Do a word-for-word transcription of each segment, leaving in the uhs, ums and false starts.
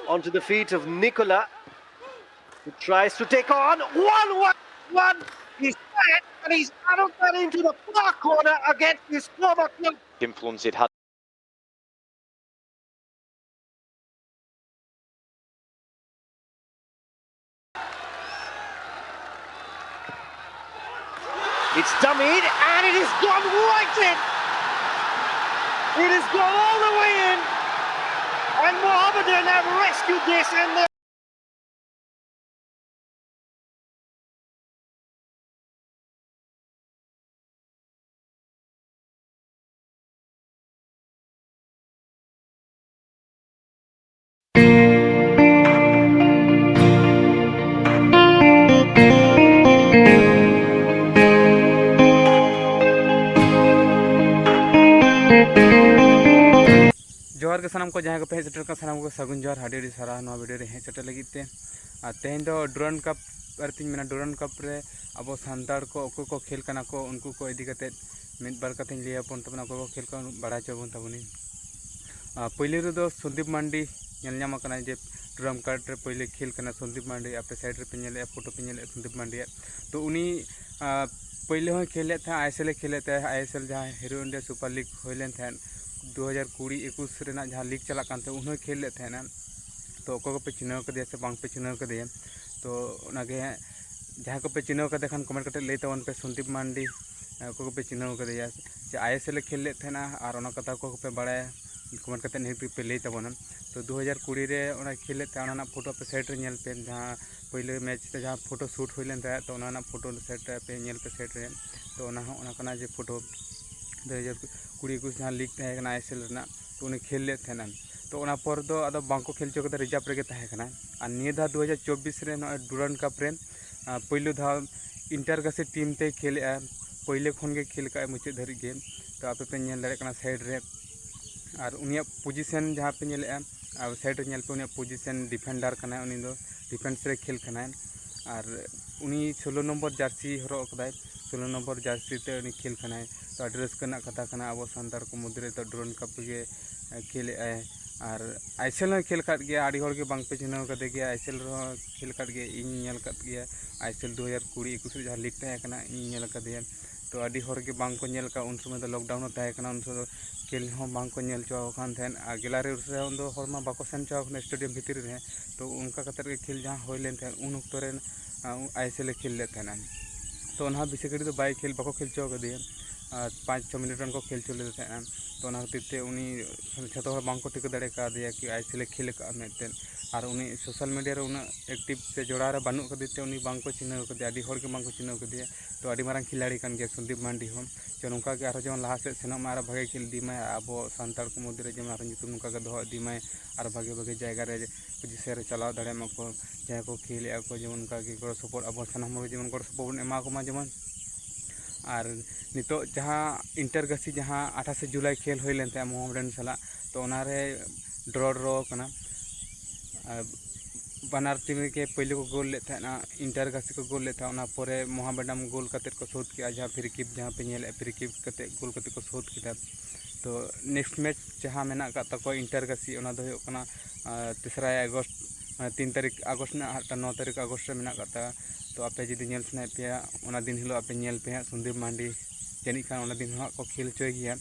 Onto the feet of Nicola, who tries to take on one one one. He's set and he's out of that into the far corner against his former club. Influence it had. It's dummied and it has gone right in. It has gone all the way in. And Mohammedan have rescued this and they're ᱡᱚᱦᱟᱨ ᱜᱮ ᱥᱟᱱᱟᱢ ᱠᱚ, ᱡᱟᱦᱟᱸᱭ ᱠᱚᱯᱮ ᱦᱮᱡ ᱥᱮᱴᱮᱨ ᱠᱟᱱᱟ, ᱥᱟᱱᱟᱢ ᱠᱚ ᱥᱟᱹᱜᱩᱱ ᱡᱚᱦᱟᱨ, ᱟᱹᱰᱤ ᱟᱹᱰᱤ ᱥᱟᱨᱦᱟᱣ ᱱᱚᱣᱟ ᱵᱷᱤᱰᱤᱭᱳ ᱨᱮ ᱦᱮᱡ ᱥᱮᱴᱮᱨ ᱞᱟᱹᱜᱤᱫ ᱛᱮ᱾ ᱟᱨ ᱛᱮᱦᱮᱧ ᱫᱚ ᱰᱩᱨᱟᱱᱰ ᱠᱟᱯ ᱵᱟᱨᱮᱛᱤᱧ ᱢᱮᱱᱟ, ᱰᱩᱨᱟᱱᱰ ᱠᱟᱯ ᱨᱮ ᱟᱵᱚ ᱥᱟᱱᱛᱟᱲ ᱠᱚ ᱚᱠᱚᱭ ᱠᱚ ᱠᱷᱮᱞ ᱠᱟᱱᱟ ᱠᱚ, ᱩᱱᱠᱩ ᱠᱚ ᱤᱫᱤ ᱠᱟᱛᱮᱫ ᱢᱤᱫ ᱵᱟᱨ ᱠᱟᱛᱷᱟᱧ ᱞᱟᱹᱭ ᱟᱵᱚᱱ ᱛᱟᱵᱚᱱᱟ, ᱚᱠᱚᱭ ᱠᱚ ᱠᱷᱮᱞ ᱠᱟᱱᱟ ᱵᱟᱲᱟᱭ ᱦᱚᱪᱚ ᱵᱚᱱ ᱛᱟᱵᱚᱱᱤᱧ᱾ ᱟᱨ ᱯᱳᱭᱞᱳ ᱨᱮᱫᱚ ᱥᱚᱱᱫᱤᱯ ᱢᱟᱱᱰᱤ ᱧᱮᱞ ᱧᱟᱢ ᱟᱠᱟᱱᱟ ᱡᱮ ᱰᱩᱨᱟᱱᱰ ᱠᱟᱯ ᱨᱮ ᱯᱳᱭᱞᱳ ᱠᱷᱮᱞ ᱠᱟᱱᱟ ᱥᱚᱱᱫᱤᱯ ᱢᱟᱱᱰᱤ᱾ ᱟᱯᱮ ᱥᱟᱭᱤᱰ ᱨᱮᱯᱮ ᱧᱮᱞᱮᱫᱼᱟ, ᱯᱷᱳᱴᱳ ᱯᱮ ᱧᱮᱞᱮᱫᱼᱟ ᱥᱚᱱᱫᱤᱯ ᱢᱟᱱᱰᱤᱭᱟᱜ᱾ ᱛᱚ ᱩᱱᱤ, ᱟᱨ ᱯᱳᱭᱞᱳ ᱦᱚᱸᱭ ᱠᱷᱮᱞ ᱞᱮᱫ ᱛᱟᱦᱮᱸᱫ, ᱟᱭᱮᱥᱮᱞ ᱮ ᱠᱷᱮᱞ ᱞᱮᱫ ᱛᱟᱦᱮᱸᱫ, ᱟᱭᱮᱥᱮᱞ ᱡᱟᱦᱟᱸ ᱦᱤᱨᱳ ᱤᱱᱰᱤᱭᱟ ᱥᱩᱯᱟᱨ ᱞᱤᱜᱽ ᱦᱩᱭ ᱞᱮᱱ ᱛᱟᱦᱮᱸᱫ ᱫᱩ ᱦᱟᱡᱟᱨ ᱠᱩᱲᱤ ᱮᱠᱩᱥ ᱨᱮᱱᱟᱜ ᱡᱟᱦᱟᱸ ᱞᱤᱜᱽ ᱪᱟᱞᱟᱜ ᱠᱟᱱ ᱛᱟᱦᱮᱸᱫ, ᱩᱱ ᱦᱚᱸᱭ ᱠᱷᱮᱞ ᱞᱮᱫ ᱛᱟᱦᱮᱱᱟ᱾ ᱛᱚ ᱚᱠᱚᱭ ᱠᱚᱯᱮ ᱪᱤᱱᱦᱟᱹᱣ ᱠᱟᱫᱮᱭᱟ ᱥᱮ ᱵᱟᱝ ᱯᱮ ᱪᱤᱱᱦᱟᱹᱣ ᱠᱟᱫᱮᱭᱟ? ᱛᱚ ᱚᱱᱟᱜᱮ ᱡᱟᱦᱟᱸᱭ ᱠᱚᱯᱮ ᱪᱤᱱᱦᱟᱹᱣ ᱠᱟᱫᱮ ᱠᱷᱟᱱ ᱠᱚᱢᱮᱱᱴ ᱠᱟᱛᱮ ᱞᱟᱹᱭ ᱛᱟᱵᱚᱱ ᱯᱮ, ᱥᱚᱱᱫᱤᱯ ᱢᱟᱱᱰᱤ, ᱚᱠᱚᱭ ᱠᱚᱯᱮ ᱪᱤᱱᱦᱟᱹᱣ ᱠᱟᱫᱮᱭᱟ? ᱡᱮ ᱟᱭᱮᱥᱮᱞ ᱮ ᱠᱷᱮᱞ ᱞᱮᱫ ᱛᱟᱦᱮᱱᱟ, ᱟᱨ ᱚᱱᱟ ᱠᱟᱛᱷᱟ ᱠᱚ ᱯᱮ ᱵᱟᱲᱟᱭᱟ, ᱠᱚᱢᱮᱱᱴ ᱠᱟᱛᱮ ᱱᱤᱦᱟᱹᱛ ᱜᱮᱯᱮ ᱞᱟᱹᱭ ᱛᱟᱵᱚᱱᱟ᱾ ᱛᱚ ᱫᱩ ᱦᱟᱡᱟᱨ ᱠᱩᱲᱤ ᱨᱮ ᱚᱱᱟ ᱠᱷᱮᱞ ᱞᱮᱫ ᱛᱟᱦᱮᱸᱫ, ᱚᱱᱟ ᱨᱮᱱᱟᱜ ᱯᱷᱳᱴᱳ ᱟᱯᱮ ᱥᱟᱭᱤᱰ ᱨᱮ ᱧᱮᱞ ᱯᱮ, ᱡᱟᱦᱟᱸ ᱯᱳᱭᱞᱳ ᱢᱮᱪ ᱨᱮ ᱡᱟᱦᱟᱸ ᱯᱷᱳᱴᱳ ᱥᱩᱴ ᱦᱩᱭ ᱞᱮᱱ ᱛᱟᱦᱮᱸᱫ, ᱛᱚ ᱚᱱᱟ ᱨᱮᱱᱟᱜ ᱯᱷᱳᱴᱳ ᱥᱟᱭᱤᱰ ᱨᱮ ᱯᱮ ᱧᱮᱞ ᱯᱮ ᱥᱟᱭᱤᱰ ᱨᱮ᱾ ᱛᱚ ᱚᱱᱟ ᱦᱚᱸ ᱚᱱᱟ ᱠᱟᱱᱟ ᱡᱮ ᱯᱷᱳᱴᱳ ᱫᱩ ᱦᱟᱡᱟᱨ ᱠᱩᱲᱤ ᱮᱠᱩᱥ ᱡᱟᱦᱟᱸ ᱞᱤᱜᱽ ᱛᱟᱦᱮᱸ ᱠᱟᱱᱟ ᱟᱭᱮᱥᱮᱞ ᱨᱮᱱᱟᱜ, ᱛᱚ ᱩᱱᱤ ᱠᱷᱮᱞ ᱞᱮᱫ ᱛᱟᱦᱮᱱᱟ᱾ ᱛᱚ ᱚᱱᱟ ᱯᱚᱨ ᱫᱚ ᱟᱫᱚ ᱵᱟᱝᱠᱚ ᱠᱷᱮᱞ ᱦᱚᱪᱚ ᱠᱟᱫᱟ, ᱨᱤᱡᱟᱨᱵᱷ ᱨᱮᱜᱮ ᱛᱟᱦᱮᱸ ᱠᱟᱱᱟ᱾ ᱟᱨ ᱱᱤᱭᱟᱹ ᱫᱷᱟᱣ ᱫᱩ ᱦᱟᱡᱟᱨ ᱪᱚᱵᱵᱤᱥ ᱨᱮ ᱱᱚᱜᱼᱚᱭ ᱰᱩᱨᱟᱱᱰ ᱠᱟᱯ ᱨᱮ, ᱟᱨ ᱯᱳᱭᱞᱳ ᱫᱷᱟᱣ ᱤᱱᱴᱟᱨ ᱠᱟᱥᱮ ᱴᱤᱢ ᱛᱮᱭ ᱠᱷᱮᱞᱮᱜᱼᱟ, ᱯᱳᱭᱞᱳ ᱠᱷᱚᱱ ᱜᱮ ᱠᱷᱮᱞ ᱠᱟᱜᱼᱟᱭ ᱢᱩᱪᱟᱹᱫ ᱫᱷᱟᱹᱨᱤᱡ ᱜᱮ᱾ ᱛᱚ ᱟᱯᱮ ᱯᱮ ᱧᱮᱞ ᱫᱟᱲᱮᱭᱟᱜ ᱠᱟᱱᱟ ᱥᱟᱭᱤᱰ ᱨᱮ, ᱟᱨ ᱩᱱᱤᱭᱟᱜ ᱯᱚᱡᱤᱥᱮᱱ ᱡᱟᱦᱟᱸ ᱯᱮ ᱧᱮᱞᱮᱜᱼᱟ, ᱟᱨ ᱥᱟᱭᱤᱰ ᱨᱮ ᱧᱮᱞ ᱯᱮ, ᱩᱱᱤᱭᱟᱜ ᱯᱚᱡᱤᱥᱮᱱ ᱰᱤᱯᱷᱮᱱᱰᱟᱨ ᱠᱟᱱᱟᱭ, ᱩᱱᱤ ᱫᱚ ᱰᱤᱯᱷᱮᱱᱥ ᱨᱮ ᱠᱷᱮᱞ ᱠᱟᱱᱟᱭ᱾ ᱟᱨ ᱩᱱᱤ ᱥᱳᱞᱳ ᱱᱚᱢᱵᱚᱨ ᱡᱟᱨᱥᱤ ᱦᱚᱨᱚᱜ ᱠᱟᱫᱟᱭ, ᱥᱳᱞᱳ ᱱᱚᱢᱵᱚᱨ ᱡᱟᱨᱥᱤ ᱛᱮ ᱩᱱᱤ ᱠᱷᱮᱞ ᱠᱟᱱᱟᱭ᱾ ᱛᱚ ᱟᱹᱰᱤ ᱨᱟᱹᱥᱠᱟᱹ ᱨᱮᱱᱟᱜ ᱠᱟᱛᱷᱟ ᱠᱟᱱᱟ, ᱟᱵᱚ ᱥᱟᱱᱛᱟᱲ ᱠᱚ ᱢᱚᱫᱽᱫᱷᱮ ᱨᱮ ᱛᱚ ᱰᱩᱨᱟᱱᱰ ᱠᱟᱯ ᱜᱮ ᱠᱷᱮᱞᱮᱜᱼᱟᱭ᱾ ᱟᱨ ᱟᱭᱮᱥᱮᱞ ᱦᱚᱸᱭ ᱠᱷᱮᱞ ᱟᱠᱟᱫ ᱜᱮᱭᱟ, ᱟᱹᱰᱤ ᱦᱚᱲ ᱜᱮ ᱵᱟᱝ ᱯᱮ ᱪᱤᱱᱦᱟᱹᱣ ᱠᱟᱫᱮ ᱜᱮᱭᱟ᱾ ᱟᱭᱮᱥᱮᱞ ᱨᱮᱦᱚᱸ ᱠᱷᱮᱞ ᱟᱠᱟᱫ ᱜᱮᱭᱟ, ᱤᱧ ᱧᱮᱞ ᱟᱠᱟᱫ ᱜᱮᱭᱟ᱾ ᱟᱭᱮᱥᱮᱞ ᱫᱩ ᱦᱟᱡᱟᱨ ᱠᱩᱲᱤ ᱮᱠᱩᱥ ᱨᱮ ᱡᱟᱦᱟᱸ ᱞᱤᱜᱽ ᱛᱟᱦᱮᱸ ᱠᱟᱱᱟ, ᱤᱧ ᱧᱮᱞ ᱟᱠᱟᱫᱮᱭᱟ᱾ ᱛᱚ ᱟᱹᱰᱤ ᱦᱚᱲ ᱜᱮ ᱵᱟᱝ ᱠᱚ ᱧᱮᱞ ᱟᱠᱟᱫ, ᱩᱱ ᱥᱚᱢᱚᱭ ᱫᱚ ᱞᱚᱠᱰᱟᱣᱩᱱ ᱦᱚᱸ ᱛᱟᱦᱮᱸ ᱠᱟᱱᱟ, ᱩᱱ ᱥᱚᱢᱚᱭ ᱫᱚ ᱠᱷᱮᱞ ᱦᱚᱸ ᱵᱟᱝ ᱠᱚ ᱧᱮᱞ ᱦᱚᱪᱚ ᱟᱠᱚ ᱠᱟᱱ ᱛᱟᱦᱮᱸᱫ᱾ ᱟᱨ ᱜᱮᱞᱟᱨᱤ ᱨᱮᱦᱚᱸ ᱩᱱ ᱫᱚ ᱦᱚᱲ ᱢᱟ ᱵᱟᱠᱚ ᱥᱮᱱ ᱦᱚᱪᱚ ᱟᱠᱚ ᱠᱟᱱᱟ ᱥᱴᱮᱰᱤᱭᱟᱢ ᱵᱷᱤᱛᱤᱨ ᱨᱮ᱾ ᱛᱚ ᱚᱱᱠᱟ ᱠᱟᱛᱮᱫ ᱜᱮ ᱠᱷᱮᱞ ᱡᱟᱦᱟᱸ ᱦᱩᱭ ᱞᱮᱱ ᱛᱟᱦᱮᱸᱫ, ᱩᱱ ᱚᱠᱛᱚ ᱨᱮ ᱟᱭᱮᱥᱮᱞ ᱮ ᱠᱷᱮᱞ ᱞᱮᱫ ᱛᱟᱦᱮᱱᱟ᱾ ᱛᱚ ᱚᱱᱟ ᱵᱮᱥᱤ ᱜᱷᱟᱹᱲᱤᱡ ᱫᱚ ᱵᱟᱭ ᱠᱷᱮᱞ, ᱵᱟᱠᱚ ᱠᱷᱮᱞ ᱦᱚᱪᱚ ᱠᱟᱫᱮᱭᱟ᱾ ᱟᱨ ᱯᱟᱸᱪ ᱪᱷᱚ ᱢᱤᱱᱤᱴ ᱜᱟᱱ ᱠᱚ ᱠᱷᱮᱞ ᱦᱚᱪᱚ ᱞᱮᱫᱮ ᱛᱟᱦᱮᱸᱫ᱾ ᱛᱚ ᱚᱱᱟ ᱠᱷᱟᱹᱛᱤᱨ ᱛᱮ ᱩᱱᱤ ᱡᱷᱚᱛᱚ ᱦᱚᱲ ᱵᱟᱝ ᱠᱚ ᱴᱷᱤᱠᱟᱹ ᱫᱟᱲᱮ ᱠᱟᱣᱫᱮᱭᱟ ᱠᱤ ᱟᱭᱮᱥᱮᱞ ᱮ ᱠᱷᱮᱞ ᱟᱠᱟᱫᱼᱟ ᱢᱮᱱᱛᱮ᱾ ᱟᱨ ᱩᱱᱤ ᱥᱳᱥᱟᱞ ᱢᱤᱰᱤᱭᱟ ᱨᱮ ᱩᱱᱟᱹᱜ ᱮᱠᱴᱤᱵᱷ ᱥᱮ ᱡᱚᱲᱟᱣ ᱨᱮ ᱵᱟᱹᱱᱩᱜ ᱠᱷᱟᱹᱛᱤᱨ ᱛᱮ ᱩᱱᱤ ᱵᱟᱝ ᱠᱚ ᱪᱤᱱᱦᱟᱹᱣ ᱠᱟᱫᱮᱭᱟ, ᱟᱹᱰᱤ ᱦᱚᱲ ᱜᱮ ᱵᱟᱝ ᱠᱚ ᱪᱤᱱᱦᱟᱹᱣ ᱠᱟᱫᱮᱭᱟ᱾ ᱛᱚ ᱟᱹᱰᱤ ᱢᱟᱨᱟᱝ ᱠᱷᱤᱞᱟᱲᱤ ᱠᱟᱱ ᱜᱮᱭᱟ ᱥᱚᱱᱫᱤᱯ ᱢᱟᱱᱰᱤ ᱦᱚᱸ᱾ ᱛᱚ ᱱᱚᱝᱠᱟ ᱜᱮ ᱟᱨᱦᱚᱸ ᱡᱮᱢᱚᱱ ᱞᱟᱦᱟ ᱥᱮᱫ ᱥᱮᱱᱚᱜ ᱢᱟ, ᱟᱨ ᱵᱷᱟᱜᱮ ᱠᱷᱮᱞ ᱤᱫᱤ ᱢᱟᱭ, ᱟᱨ ᱟᱵᱚ ᱥᱟᱱᱛᱟᱲ ᱠᱚ ᱢᱚᱫᱽᱫᱷᱮ ᱨᱮ ᱡᱮᱢᱚᱱ ᱟᱨᱦᱚᱸ ᱧᱩᱛᱩᱢ ᱱᱚᱝᱠᱟ ᱜᱮ ᱫᱚᱦᱚ ᱤᱫᱤ ᱢᱟᱭ, ᱟᱨ ᱵᱷᱟᱜᱮ ᱵᱷᱟᱜᱮ ᱡᱟᱭᱜᱟ ᱨᱮ ᱯᱚᱡᱤᱥᱚᱱ ᱨᱮ ᱪᱟᱞᱟᱣ ᱫᱟᱲᱮᱭᱟᱜ ᱢᱟᱠᱚ ᱡᱟᱦᱟᱸᱭ ᱠᱚ ᱠᱷᱮᱞᱮᱜᱼᱟ ᱠᱚ, ᱡᱮᱢᱚᱱ ᱚᱱᱠᱟ ᱜᱮ ᱜᱚᱲᱚ ᱥᱚᱯᱚᱦᱚᱫ ᱟᱵᱚ ᱥᱟᱱᱟᱢ ᱦᱚᱲ ᱡᱮᱢᱚᱱ ᱜᱚᱲᱚ ᱥᱚᱯᱚᱦᱚᱫ ᱵᱚᱱ ᱮᱢᱟ ᱠᱚᱢᱟ ᱡᱮᱢᱚᱱ᱾ ᱟᱨ ᱱᱤᱛᱚᱜ ᱡᱟᱦᱟᱸ ᱤᱱᱴᱟᱨ ᱜᱟᱹᱥᱤ ᱡᱟᱦᱟᱸ ᱟᱴᱷᱟᱥᱮ ᱡᱩᱞᱟᱭ ᱠᱷᱮᱞ ᱦᱩᱭ ᱞᱮᱱ ᱛᱟᱦᱮᱸᱫ ᱢᱳᱦᱟᱢᱮᱰᱟᱱ ᱥᱟᱞᱟᱜ, ᱛᱚ ᱚᱱᱟᱨᱮ ᱰᱨᱚ ᱰᱨᱚ ᱠᱟᱱᱟ᱾ ᱟᱨ ᱵᱟᱱᱟᱨ ᱴᱤᱢ ᱨᱮᱜᱮ ᱯᱳᱭᱞᱳ ᱠᱚ ᱜᱳᱞ ᱞᱮᱫ ᱛᱟᱦᱮᱱᱟ, ᱤᱱᱴᱟᱨ ᱜᱟᱹᱥᱤ ᱠᱚ ᱜᱳᱞ ᱞᱮᱫ ᱛᱟᱦᱮᱱᱟ, ᱚᱱᱟ ᱯᱚᱨᱮ ᱢᱳᱦᱟᱢᱮᱰᱟᱱ ᱜᱳᱞ ᱠᱟᱛᱮᱫ ᱠᱚ ᱥᱳᱫᱷ ᱠᱮᱜᱼᱟ, ᱡᱟᱦᱟᱸ ᱯᱷᱨᱤ ᱠᱤᱠ, ᱡᱟᱦᱟᱸ ᱯᱮ ᱧᱮᱞᱮᱫᱼᱟ ᱯᱷᱨᱤ ᱠᱤᱠ ᱠᱟᱛᱮᱫ ᱜᱳᱞ ᱠᱟᱛᱮᱫ ᱠᱚ ᱥᱳᱫᱷ ᱠᱮᱫᱟ᱾ ᱛᱚ ᱱᱮᱠᱥᱴ ᱢᱮᱪ ᱡᱟᱦᱟᱸ ᱢᱮᱱᱟᱜ ᱟᱠᱟᱫ ᱛᱟᱠᱚᱣᱟ ᱤᱱᱴᱟᱨ ᱜᱟᱹᱥᱤ, ᱚᱱᱟ ᱫᱚ ᱦᱩᱭᱩᱜ ᱠᱟᱱᱟ ᱟᱨ ᱛᱮᱥᱨᱟᱭ ᱟᱜᱚᱥᱴ, ᱢᱟᱱᱮ ᱛᱤᱱ ᱛᱟᱹᱨᱤᱠᱷ ᱟᱜᱚᱥᱴ ᱨᱮᱱᱟᱜ ᱟᱨ ᱱᱚ ᱛᱟᱹᱨᱤᱠᱷ ᱟᱜᱚᱥᱴ ᱨᱮ ᱢᱮᱱᱟᱜ ᱟᱠᱟᱫ ᱛᱟᱭᱟ᱾ ᱛᱚ ᱟᱯᱮ ᱡᱩᱫᱤ ᱧᱮᱞ ᱥᱟᱱᱟᱭᱮᱫ ᱯᱮᱭᱟ, ᱚᱱᱟ ᱫᱤᱱ ᱦᱤᱞᱳᱜ ᱟᱯᱮ ᱧᱮᱞ ᱯᱮ ᱦᱟᱸᱜ ᱥᱚᱱᱫᱤᱯ ᱢᱟᱱᱰᱤ, ᱡᱟᱹᱱᱤᱡ ᱠᱷᱟᱱ ᱚᱱᱟ ᱫᱤᱱ ᱦᱚᱸ ᱦᱟᱸᱜ ᱠᱚ ᱠᱷᱮᱞ ᱦᱚᱪᱚᱭ ᱜᱮᱭᱟ᱾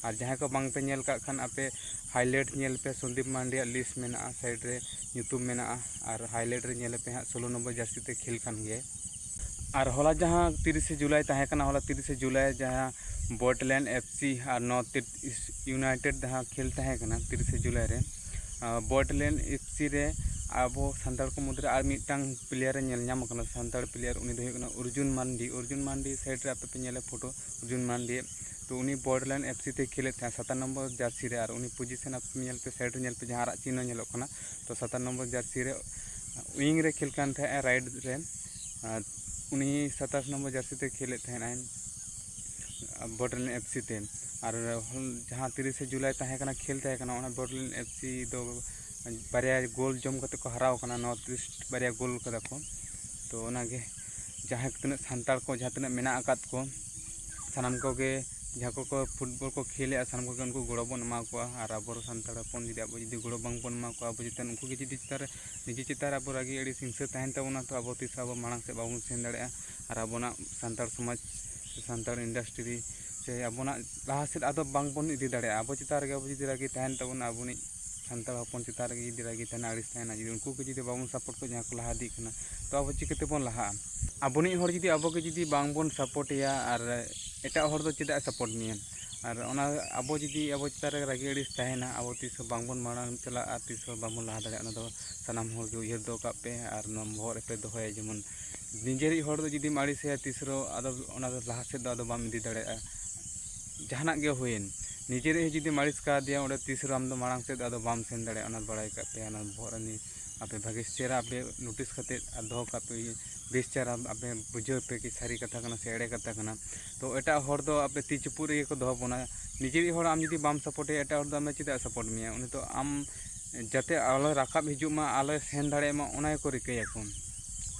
ᱟᱨ ᱡᱟᱦᱟᱸᱭ ᱠᱚ ᱵᱟᱝ ᱯᱮ ᱧᱮᱞ ᱠᱟᱜ ᱠᱷᱟᱱ ᱟᱯᱮ highlight ᱧᱮᱞ ᱯᱮ, ᱥᱚᱱᱫᱤᱯ ᱢᱟᱱᱰᱤᱭᱟᱜ ᱞᱤᱥᱴ ᱢᱮᱱᱟᱜᱼᱟ, ᱥᱟᱭᱤᱰ ᱨᱮ ᱧᱩᱛᱩᱢ ᱢᱮᱱᱟᱜᱼᱟ᱾ ᱟᱨ highlight ᱨᱮ ᱧᱮᱞ ᱯᱮ ᱦᱟᱸᱜ ᱥᱳᱞᱳ ᱱᱚᱢᱵᱚᱨ ᱡᱟᱹᱨᱥᱤ ᱛᱮ ᱠᱷᱮᱞ ᱠᱟᱱ ᱜᱮᱭᱟᱭ᱾ ᱟᱨ ᱦᱚᱞᱟ ᱡᱟᱦᱟᱸ ᱛᱤᱨᱤᱥᱮ ᱡᱩᱞᱟᱭ ᱛᱟᱦᱮᱸ ᱠᱟᱱᱟ, ᱦᱚᱞᱟ ᱛᱤᱨᱤᱥᱮ ᱡᱩᱞᱟᱭ ᱡᱟᱦᱟᱸ ᱵᱚᱭᱮᱴᱟᱞᱤᱭᱟᱱ ᱮᱯᱷ ᱥᱤ ᱟᱨ ᱱᱚᱨᱛᱷ ᱤᱥᱴ ᱤᱭᱩᱱᱟᱭᱴᱮᱰ ᱡᱟᱦᱟᱸ ᱠᱷᱮᱞ ᱛᱟᱦᱮᱸ ᱠᱟᱱᱟ ᱛᱤᱨᱤᱥᱮ ᱡᱩᱞᱟᱭ ᱨᱮ, ᱟᱸ, ᱵᱚᱭᱮᱴᱟᱞᱤᱭᱟᱱ ᱮᱯᱷ ᱥᱤ ᱨᱮ ᱟᱵᱚ ᱥᱟᱱᱛᱟᱲ ᱠᱚ ᱢᱩᱫᱽᱨᱮ ᱟᱨ ᱢᱤᱫᱴᱟᱝ ᱯᱞᱮᱭᱟᱨᱮ ᱧᱮᱞ ᱧᱟᱢ ᱟᱠᱟᱱᱟ, ᱥᱟᱱᱛᱟᱲ ᱯᱞᱮᱭᱟᱨ, ᱩᱱᱤ ᱫᱚ ᱦᱩᱭᱩᱜ ᱠᱟᱱᱟ ᱚᱨᱡᱩᱱ ᱢᱟᱱᱰᱤ᱾ ᱚᱨᱡᱩᱱ ᱢᱟᱱᱰᱤ ᱥᱟᱭᱤᱰ ᱨᱮ ᱟᱯᱮ ᱯᱮ ᱧᱮᱞᱟ ᱯᱷᱳᱴᱳ, ᱚᱨᱡᱩᱱ ᱢᱟᱱᱰᱤ᱾ ᱛᱚ ᱩᱱᱤ ᱵᱚᱭᱮᱴᱟᱞᱤᱭᱟᱱ ᱮᱯᱷ ᱥᱤ ᱛᱮᱭ ᱠᱷᱮᱞᱮᱫ ᱛᱟᱦᱮᱸᱫ ᱥᱟᱛᱟᱱ ᱱᱚᱢᱵᱚᱨ ᱡᱟᱹᱨᱥᱤ ᱨᱮ, ᱟᱨ ᱩᱱᱤ ᱯᱚᱡᱤᱥᱚᱱ ᱟᱯᱮ ᱧᱮᱞ ᱯᱮ, ᱥᱟᱭᱤᱰ ᱨᱮ ᱧᱮᱞ ᱯᱮ, ᱡᱟᱦᱟᱸ ᱟᱨᱟᱜ ᱪᱤᱱᱦᱟᱹ ᱧᱮᱞᱚᱜ ᱠᱟᱱᱟ᱾ ᱛᱚ ᱥᱟᱛᱟᱱ ᱱᱚᱢᱵᱚᱨ ᱡᱟᱹᱨᱥᱤ ᱨᱮ ᱣᱤᱝ ᱨᱮ ᱠᱷᱮᱞ ᱠᱟᱱ ᱛᱟᱦᱮᱸᱫ ᱨᱟᱭᱤᱴ ᱨᱮ, ᱟᱨ ᱩᱱᱤ ᱥᱟᱛᱟᱥ ᱱᱚᱢᱵᱚᱨ ᱡᱟᱹᱨᱥᱤ ᱛᱮ ᱠᱷᱮᱞᱮᱫ ᱛᱟᱦᱮᱸᱫ ᱟᱭ ᱵᱚᱭᱮᱴᱟᱞᱤᱭᱟᱱ ᱮᱯᱷ ᱥᱤ ᱛᱮ᱾ ᱟᱨ ᱡᱟᱦᱟᱸ ᱛᱤᱨᱤᱥᱮ ᱡᱩᱞᱟᱭ ᱛᱟᱦᱮᱸ ᱠᱟᱱᱟ, ᱠᱷᱮᱞ ᱛᱟᱦᱮᱸ ᱠᱟᱱᱟ, ᱚᱱᱟ ᱵᱚᱭᱮᱴᱟᱞᱤᱭᱟᱱ ᱮᱯᱷ ᱥᱤ ᱫᱚ ᱵᱟᱨᱭᱟ ᱜᱳᱞ ᱡᱚᱢ ᱠᱟᱛᱮ ᱠᱚ ᱦᱟᱨᱟᱣ ᱠᱟᱱᱟ, ᱱᱚᱨᱛᱷ ᱤᱥᱴ ᱵᱟᱨᱭᱟ ᱜᱳᱞ ᱠᱟᱫᱟ ᱠᱚ᱾ ᱛᱚ ᱚᱱᱟᱜᱮ ᱡᱟᱦᱟᱸ ᱛᱤᱱᱟᱹᱜ ᱥᱟᱱᱛᱟᱲ ᱠᱚ ᱡᱟᱦᱟᱸ ᱛᱤᱱᱟᱹᱜ ᱢᱮᱱᱟᱜ ᱟᱠᱟᱫ ᱠᱚ, ᱥᱟᱱᱟᱢ ᱠᱚᱜᱮ ᱡᱟᱦᱟᱸ ᱠᱚᱠᱚ ᱯᱷᱩᱴᱵᱚᱞ ᱠᱚ ᱠᱷᱮᱞᱮᱜᱼᱟ, ᱥᱟᱱᱟᱢ ᱠᱚᱜᱮ ᱩᱱᱠᱩ ᱜᱚᱲᱚ ᱵᱚᱱ ᱮᱢᱟ ᱠᱚᱣᱟ᱾ ᱟᱨ ᱟᱵᱚ ᱥᱟᱱᱛᱟᱲ ᱦᱚᱯᱚᱱ ᱡᱩᱫᱤ ᱟᱵᱚ ᱡᱩᱫᱤ ᱜᱚᱲᱚ ᱵᱟᱝ ᱵᱚᱱ ᱮᱢᱟ ᱠᱚᱣᱟ, ᱟᱵᱚ ᱪᱮᱛᱟᱱ, ᱩᱱᱠᱩ ᱜᱮ ᱡᱩᱫᱤ ᱪᱮᱛᱟᱱ ᱨᱮ, ᱱᱤᱡᱮ ᱪᱮᱛᱟᱱ ᱨᱮ ᱟᱵᱚ ᱨᱟᱹᱜᱤ ᱟᱹᱲᱤᱥ ᱦᱤᱝᱥᱟᱹ ᱛᱟᱦᱮᱱ ᱛᱟᱵᱚᱱᱟ, ᱛᱚ ᱟᱵᱚ ᱛᱤᱥ ᱦᱚᱸ ᱟᱵᱚ ᱢᱟᱲᱟᱝ ᱥᱮᱫ ᱵᱟᱵᱚᱱ ᱥᱮᱱ ᱫᱟᱲᱮᱭᱟᱜᱼᱟ᱾ ᱟᱨ ᱟᱵᱚᱱᱟᱜ ᱥᱟᱱᱛᱟᱲ ᱥᱚᱢᱟᱡᱽ ᱥᱮ ᱥᱟᱱᱛᱟᱲ ᱤᱱᱰᱟᱥᱴᱨᱤ ᱥᱮ ᱟᱵᱚᱱᱟᱜ ᱞᱟᱦᱟ ᱥᱮᱫ ᱟᱫᱚ ᱵᱟᱝ ᱵᱚᱱ ᱤᱫᱤ ᱫᱟᱲᱮᱭᱟᱜᱼᱟ᱾ ᱟᱵᱚ ᱪᱮᱛᱟᱱ ᱨᱮᱜᱮ ᱟᱵᱚ ᱡᱩᱫᱤ ᱨᱟᱹᱜᱤ ᱛᱟᱦᱮᱱ ᱛᱟᱵᱚᱱᱟ, ᱟᱵᱚᱱᱤᱡ ᱥᱟᱱᱛᱟᱲ ᱦᱚᱯᱚᱱ ᱪᱮᱛᱟᱱ ᱨᱮᱜᱮ ᱡᱩᱫᱤ ᱨᱟᱹᱜᱤ ᱛᱟᱦᱮᱱᱟ, ᱟᱹᱲᱤᱥ ᱛᱟᱦᱮᱱᱟ, ᱡᱩᱫᱤ ᱩᱱᱠᱩ ᱠᱚ ᱡᱩᱫᱤ ᱵᱟᱵᱚᱱ ᱥᱟᱯᱳᱨᱴ ᱠᱚᱣᱟ ᱡᱟᱦᱟᱸ ᱠᱚ ᱞᱟᱦᱟ ᱤᱫᱤᱜ ᱠᱟᱱᱟ, ᱛᱚ ᱟᱵᱚ ᱪᱤᱠᱟᱹ ᱛᱮᱵᱚᱱ ᱞᱟᱦᱟᱜᱼᱟ? ᱟᱵᱚᱱᱤᱡ ᱦᱚᱲ ᱡᱩᱫᱤ ᱟᱵᱚ ᱜᱮ ᱡᱩᱫᱤ ᱵᱟᱝ ᱵᱚᱱ ᱥᱟᱯᱳᱨᱴ ᱮᱭᱟ, ᱟᱨ ᱮᱴᱟᱜ ᱦᱚᱲ ᱫᱚ ᱪᱮᱫᱟᱜ ᱮ ᱥᱟᱯᱳᱨᱴ ᱢᱮᱭᱟ? ᱟᱨ ᱚᱱᱟ ᱟᱵᱚ ᱡᱩᱫᱤ ᱟᱵᱚ ᱪᱮᱛᱟᱱ ᱨᱮ ᱨᱟᱹᱜᱤ ᱟᱹᱲᱤᱥ ᱛᱟᱦᱮᱱᱟ, ᱟᱵᱚ ᱛᱤᱥ ᱦᱚᱸ ᱵᱟᱝ ᱵᱚᱱ ᱢᱟᱲᱟᱝ ᱪᱟᱞᱟᱜᱼᱟ, ᱛᱤᱥ ᱦᱚᱸ ᱵᱟᱵᱚᱱ ᱞᱟᱦᱟ ᱫᱟᱲᱮᱭᱟᱜᱼᱟ᱾ ᱚᱱᱟ ᱫᱚ ᱥᱟᱱᱟᱢ ᱦᱚᱲ ᱜᱮ ᱩᱭᱦᱟᱹᱨ ᱫᱚᱦᱚ ᱠᱟᱜ ᱯᱮ ᱟᱨ ᱱᱚᱣᱟ ᱵᱚᱦᱚᱜ ᱨᱮᱯᱮ ᱫᱚᱦᱚᱭᱟ, ᱡᱮᱢᱚᱱ ᱱᱤᱡᱮᱨᱤᱡ ᱦᱚᱲ ᱫᱚ ᱡᱩᱫᱤᱢ ᱟᱹᱲᱤᱥᱮᱭᱟ, ᱛᱤᱥ ᱨᱮᱦᱚᱸ ᱟᱫᱚ ᱚᱱᱟ ᱫᱚ ᱞᱟᱦᱟ ᱥᱮᱫ ᱫᱚ ᱟᱫᱚ ᱵᱟᱢ ᱤᱫᱤ ᱫᱟᱲᱮᱭᱟᱜᱼᱟ᱾ ᱡᱟᱦᱟᱱᱟᱜ ᱜᱮ ᱦᱩᱭᱮᱱ, ᱱᱤᱡᱮᱨᱤᱡ ᱦᱚᱸ ᱡᱩᱫᱤᱢ ᱟᱹᱲᱤᱥ ᱠᱟᱫᱮᱭᱟ, ᱚᱸᱰᱮ ᱛᱤᱥ ᱨᱮᱦᱚᱸ ᱟᱢ ᱫᱚ ᱢᱟᱲᱟᱝ ᱥᱮᱫ ᱫᱚ ᱟᱫᱚ ᱵᱟᱢ ᱥᱮᱱ ᱫᱟᱲᱮᱭᱟᱜᱼᱟ᱾ ᱚᱱᱟ ᱵᱟᱲᱟᱭ ᱠᱟᱜ ᱯᱮ, ᱚᱱᱟ ᱵᱚᱦᱚᱜ ᱨᱮ ᱱᱤ-, ᱟᱯᱮ ᱵᱷᱟᱜᱮ ᱪᱮᱦᱨᱟ ᱟᱯᱮ ᱱᱳᱴᱤᱥ ᱠᱟᱛᱮᱫ ᱟᱨ ᱫᱚᱦᱚ ᱠᱟᱜ ᱯᱮ, ᱵᱮᱥ ᱪᱮᱦᱨᱟ ᱟᱯᱮ ᱵᱩᱡᱷᱟᱹᱣ ᱯᱮ ᱠᱤ ᱥᱟᱹᱨᱤ ᱠᱟᱛᱷᱟ ᱠᱟᱱᱟ ᱥᱮ ᱮᱲᱮ ᱠᱟᱛᱷᱟ ᱠᱟᱱᱟ᱾ ᱛᱚ ᱮᱴᱟᱜ ᱦᱚᱲ ᱫᱚ ᱟᱯᱮ ᱛᱤ ᱪᱩᱯᱩᱫ ᱨᱮᱜᱮ ᱠᱚ ᱫᱚᱦᱚ ᱵᱚᱱᱟ᱾ ᱱᱤᱡᱮᱨᱤᱡ ᱦᱚᱲ ᱟᱢ ᱡᱩᱫᱤ ᱵᱟᱢ ᱥᱟᱯᱳᱨᱴᱮᱭᱟ, ᱮᱴᱟᱜ ᱦᱚᱲ ᱫᱚ ᱟᱢ ᱪᱮᱫᱟᱜ ᱮ ᱥᱟᱯᱳᱨᱴ ᱢᱮᱭᱟ? ᱩᱱᱤ ᱫᱚ ᱟᱢ ᱡᱟᱛᱮ ᱟᱞᱚᱭ ᱨᱟᱠᱟᱵ ᱦᱤᱡᱩᱜ ᱢᱟ, ᱟᱞᱚᱭ ᱥᱮᱱ ᱫᱟᱲᱮᱭᱟᱜ ᱢᱟ, ᱚᱱᱟ ᱜᱮᱠᱚ ᱨᱤᱠᱟᱹᱭᱟᱠᱚ᱾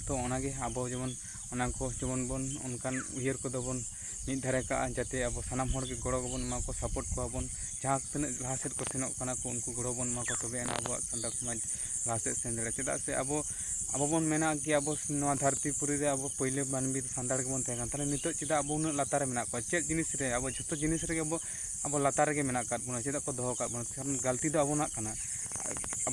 ᱛᱚ ᱚᱱᱟᱜᱮ ᱟᱵᱚ ᱡᱮᱢᱚᱱ ᱚᱱᱟ ᱠᱚ ᱡᱮᱢᱚᱱ ᱵᱚᱱ ᱚᱱᱠᱟᱱ ᱩᱭᱦᱟᱹᱨ ᱠᱚᱫᱚ ᱵᱚᱱ ᱢᱤᱫ ᱫᱷᱟᱨᱮ ᱠᱟᱜᱼᱟ, ᱡᱟᱛᱮ ᱟᱵᱚ ᱥᱟᱱᱟᱢ ᱦᱚᱲ ᱜᱮ ᱜᱚᱲᱚ ᱜᱮᱵᱚᱱ ᱮᱢᱟ ᱠᱚᱣᱟ, ᱥᱟᱯᱳᱨᱴ ᱠᱚᱣᱟ ᱵᱚᱱ᱾ ᱡᱟᱦᱟᱸ ᱛᱤᱱᱟᱹᱜ ᱞᱟᱦᱟ ᱥᱮᱫ ᱠᱚ ᱥᱮᱱᱚᱜ ᱠᱟᱱᱟ ᱠᱚ, ᱩᱱᱠᱩ ᱜᱚᱲᱚ ᱵᱚᱱ ᱮᱢᱟ ᱠᱚᱣᱟ, ᱛᱚᱵᱮ ᱟᱱᱟᱜ ᱟᱵᱚᱣᱟᱜ ᱥᱟᱱᱛᱟᱲ ᱥᱚᱢᱟᱡᱽ ᱞᱟᱦᱟ ᱥᱮᱫ ᱥᱮᱱ ᱫᱟᱲᱮᱭᱟᱜᱼᱟ᱾ ᱪᱮᱫᱟᱜ ᱥᱮ ᱟᱵᱚ, ᱟᱵᱚ ᱵᱚᱱ ᱢᱮᱱᱟ ᱠᱤ ᱟᱵᱚ ᱱᱚᱣᱟ ᱫᱷᱟᱹᱨᱛᱤ ᱯᱩᱨᱤ ᱨᱮ ᱟᱵᱚ ᱯᱳᱭᱞᱳ ᱢᱟᱹᱱᱢᱤ ᱫᱚ ᱥᱟᱱᱛᱟᱲ ᱜᱮᱵᱚᱱ ᱛᱟᱦᱮᱸ ᱠᱟᱱᱟ, ᱛᱟᱦᱞᱮ ᱱᱤᱛᱚᱜ ᱪᱮᱫᱟᱜ ᱟᱵᱚ ᱩᱱᱟᱹᱜ ᱞᱟᱛᱟᱨ ᱨᱮ ᱢᱮᱱᱟᱜ ᱠᱚᱣᱟ? ᱪᱮᱫ ᱡᱤᱱᱤᱥ ᱨᱮ? ᱟᱵᱚ ᱡᱷᱚᱛᱚ ᱡᱤᱱᱤᱥ ᱨᱮᱜᱮ ᱟᱵᱚ, ᱟᱵᱚ ᱞᱟᱛᱟᱨ ᱨᱮᱜᱮ ᱢᱮᱱᱟᱜ ᱟᱠᱟᱫ ᱵᱚᱱᱟ᱾ ᱪᱮᱫᱟᱜ ᱠᱚ ᱫᱚᱦᱚ ᱟᱠᱟᱫ ᱵᱚᱱᱟ? ᱠᱟᱨᱚᱱ ᱜᱟᱹᱞᱛᱤ ᱫᱚ ᱟᱵᱚᱱᱟᱜ ᱠᱟᱱᱟ,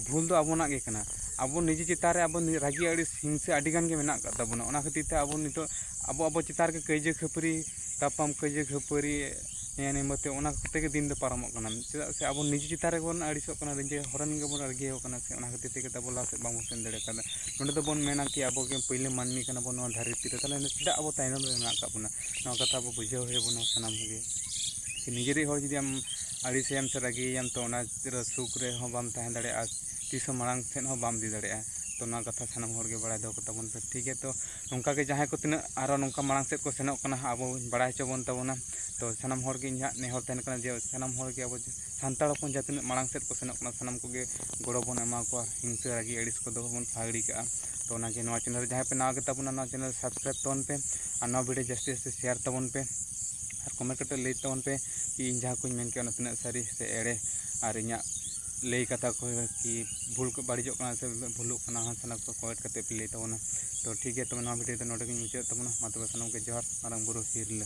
ᱵᱷᱩᱞ ᱫᱚ ᱟᱵᱚᱱᱟᱜ ᱜᱮ ᱠᱟᱱᱟ᱾ ᱟᱵᱚ ᱱᱤᱡᱮ ᱪᱮᱛᱟᱱ ᱨᱮ ᱟᱵᱚ ᱨᱟᱹᱜᱤ ᱟᱹᱲᱤᱥ ᱦᱤᱝᱥᱟᱹ ᱟᱹᱰᱤ ᱜᱟᱱ ᱜᱮ ᱢᱮᱱᱟᱜ ᱟᱠᱟᱫ ᱛᱟᱵᱚᱱᱟ᱾ ᱚᱱᱟ ᱠᱷᱟᱹᱛᱤᱨ ᱛᱮ ᱟᱵᱚ ᱱᱤᱛᱚᱜ ᱟᱵᱚ, ᱟᱵᱚ ᱪᱮᱛᱟᱱ ᱨᱮᱜᱮ ᱠᱟᱹᱭᱡᱟᱹ ᱠᱷᱟᱹᱯᱟᱹᱨᱤ, ᱛᱟᱯᱟᱢ ᱠᱟᱹᱭᱡᱟᱹ ᱠᱷᱟᱹᱯᱟᱹᱨᱤ, ᱱᱤᱭᱟᱹ ᱱᱤᱭᱟᱹ ᱛᱮ ᱚᱱᱟ ᱠᱚᱛᱮ ᱜᱮ ᱫᱤᱱ ᱫᱚ ᱯᱟᱨᱚᱢᱚᱜ ᱠᱟᱱᱟ᱾ ᱪᱮᱫᱟᱜ ᱥᱮ ᱟᱵᱚ ᱱᱤᱡᱮ ᱪᱮᱛᱟᱱ ᱨᱮᱜᱮ ᱵᱚᱱ ᱟᱹᱲᱤᱥᱚᱜ ᱠᱟᱱᱟ, ᱱᱤᱡᱮ ᱦᱚᱲ ᱨᱮᱱ ᱜᱮᱵᱚᱱ ᱨᱟᱹᱜᱤ ᱟᱠᱚ ᱠᱟᱱᱟ ᱥᱮ, ᱚᱱᱟ ᱠᱷᱟᱹᱛᱤᱨ ᱛᱮᱜᱮ ᱛᱚ ᱟᱵᱚ ᱞᱟᱦᱟ ᱥᱮᱫ ᱵᱟᱝᱵᱚᱱ ᱥᱮᱱ ᱫᱟᱲᱮ ᱠᱟᱣᱫᱟ᱾ ᱱᱚᱸᱰᱮ ᱫᱚᱵᱚᱱ ᱢᱮᱱᱟ ᱠᱤ ᱟᱵᱚ ᱜᱮ ᱯᱳᱭᱞᱳ ᱢᱟᱹᱱᱢᱤ ᱠᱟᱱᱟ ᱵᱚᱱ ᱱᱚᱣᱟ ᱫᱷᱟᱹᱨᱛᱤ ᱨᱮ, ᱛᱟᱦᱞᱮ ᱪᱮᱫᱟᱜ ᱟᱵᱚ ᱛᱟᱭᱱᱚᱢ ᱨᱮ ᱢᱮᱱᱟᱜ ᱟᱠᱟᱫ ᱵᱚᱱᱟ? ᱱᱚᱣᱟ ᱠᱟᱛᱷᱟ ᱟᱵᱚ ᱵᱩᱡᱷᱟᱹᱣ ᱦᱩᱭ ᱟᱵᱚᱱᱟ ᱥᱟᱱᱟᱢ ᱠᱚᱜᱮ᱾ ᱥᱮ ᱱᱤᱡᱮᱨᱤᱡ ᱦᱚᱲ ᱡᱩᱫᱤ ᱟᱢ ᱟᱹᱲᱤᱥᱮᱭᱟᱢ ᱥᱮ ᱨᱟᱹᱜᱤᱭᱮᱭᱟᱢ, ᱛᱚ ᱚᱱᱟ ᱨᱮ ᱥᱩᱠ ᱨᱮᱦᱚᱸ ᱵᱟᱢ ᱛᱟᱦᱮᱸ ᱫᱟᱲᱮᱭᱟᱜᱼᱟ, ᱛᱤᱥ ᱦᱚᱸ ᱢᱟᱲᱟᱝ ᱥᱮᱫ ᱦᱚᱸ ᱵᱟᱢ ᱤᱫᱤ ᱫᱟᱲᱮᱭᱟᱜᱼᱟ᱾ ᱛᱚ ᱱᱚᱣᱟ ᱠᱟᱛᱷᱟ ᱥᱟᱱᱟᱢ ᱦᱚᱲ ᱜᱮ ᱵᱟᱲᱟᱭ ᱫᱚᱦᱚ ᱠᱟᱛᱟ ᱵᱚᱱ ᱯᱮ, ᱴᱷᱤᱠ ᱜᱮᱭᱟ? ᱛᱚ ᱱᱚᱝᱠᱟ ᱜᱮ ᱡᱟᱦᱟᱸᱭ ᱠᱚ ᱛᱤᱱᱟᱹᱜ ᱟᱨᱚ ᱱᱚᱝᱠᱟ ᱢᱟᱲᱟᱝ ᱥᱮᱫ ᱠᱚ ᱥᱮᱱᱚᱜ ᱠᱟᱱᱟ ᱦᱟᱸᱜ, ᱟᱵᱚ ᱵᱟᱲᱟᱭ ᱦᱚᱪᱚ ᱵᱚᱱ ᱛᱟᱵᱚᱱᱟ᱾ ᱛᱚ ᱥᱟᱱᱟᱢ ᱦᱚᱲ ᱜᱮ ᱤᱧᱟᱹᱜ ᱱᱮᱦᱚᱨ ᱛᱟᱦᱮᱱ ᱠᱟᱱᱟ ᱡᱮ ᱥᱟᱱᱟᱢ ᱦᱚᱲ ᱜᱮ ᱟᱵᱚ ᱥᱟᱱᱛᱟᱲ ᱦᱚᱯᱚᱱ ᱡᱟᱦᱟᱸ ᱛᱤᱱᱟᱹᱜ ᱢᱟᱲᱟᱝ ᱥᱮᱫ ᱠᱚ ᱥᱮᱱᱚᱜ ᱠᱟᱱᱟ, ᱥᱟᱱᱟᱢ ᱠᱚᱜᱮ ᱜᱚᱲᱚ ᱵᱚᱱ ᱮᱢᱟ ᱠᱚᱣᱟ, ᱦᱤᱝᱥᱟᱹ ᱨᱟᱹᱜᱤ ᱟᱹᱲᱤᱥ ᱠᱚᱫᱚ ᱵᱚᱱ ᱯᱷᱟᱹᱜᱲᱤ ᱠᱟᱜᱼᱟ᱾ ᱛᱚ ᱚᱱᱟᱜᱮ ᱱᱚᱣᱟ ᱪᱮᱱᱮᱞ ᱨᱮ ᱡᱟᱦᱟᱸᱭ ᱯᱮ ᱱᱟᱣᱟ ᱜᱮ ᱛᱟᱵᱚᱱᱟ, ᱱᱚᱣᱟ ᱪᱮᱱᱮᱞ ᱥᱟᱵᱥᱠᱨᱟᱭᱤᱵ ᱛᱟᱵᱚᱱ ᱯᱮ ᱟᱨ ᱱᱚᱣᱟ ᱵᱷᱤᱰᱤᱭᱳ ᱡᱟᱹᱥᱛᱤ ᱡᱟᱹᱥᱛᱤ ᱥᱮᱭᱟᱨ ᱛᱟᱵᱚᱱ ᱯᱮ᱾ comment ᱠᱟᱛᱮ ᱞᱟᱹᱭ ᱛᱟᱵᱚᱱ ᱯᱮ ᱠᱤ ᱤᱧ ᱡᱟᱦᱟᱸ ᱠᱚᱧ ᱢᱮᱱ ᱠᱮᱫ ᱚᱱᱟ ᱛᱤᱱᱟᱹᱜ ᱥᱟᱹᱨᱤ ᱥᱮ ᱮᱲᱮ, ᱟᱨ ᱤᱧᱟᱹᱜ ᱞᱟᱹᱭ ᱠᱟᱛᱷᱟ ᱠᱚ ᱠᱤ ᱵᱷᱩᱞ ᱠᱚ ᱵᱟᱹᱲᱤᱡᱚᱜ ᱠᱟᱱᱟ ᱥᱮ ᱵᱷᱩᱞᱩᱜ ᱠᱟᱱᱟ, ᱦᱟᱱᱟ ᱥᱟᱱᱟ ᱠᱚ comment ᱠᱟᱛᱮ ᱯᱮ ᱞᱟᱹᱭ ᱛᱟᱵᱚᱱᱟ᱾ ᱛᱚ ᱴᱷᱤᱠ ᱜᱮᱭᱟ, ᱛᱚᱵᱮ ᱱᱚᱣᱟ video ᱫᱚ ᱱᱚᱰᱮ ᱜᱤᱧ ᱢᱩᱪᱟᱹᱫ ᱛᱟᱵᱚᱱᱟ᱾ ᱢᱟ ᱛᱚᱵᱮ ᱥᱟᱱᱟᱢ ᱠᱚ ᱡᱚᱦᱟᱨ, ᱢᱟᱨᱟᱝ ᱵᱩᱨᱩ ᱦᱤᱨᱞᱟᱹ᱾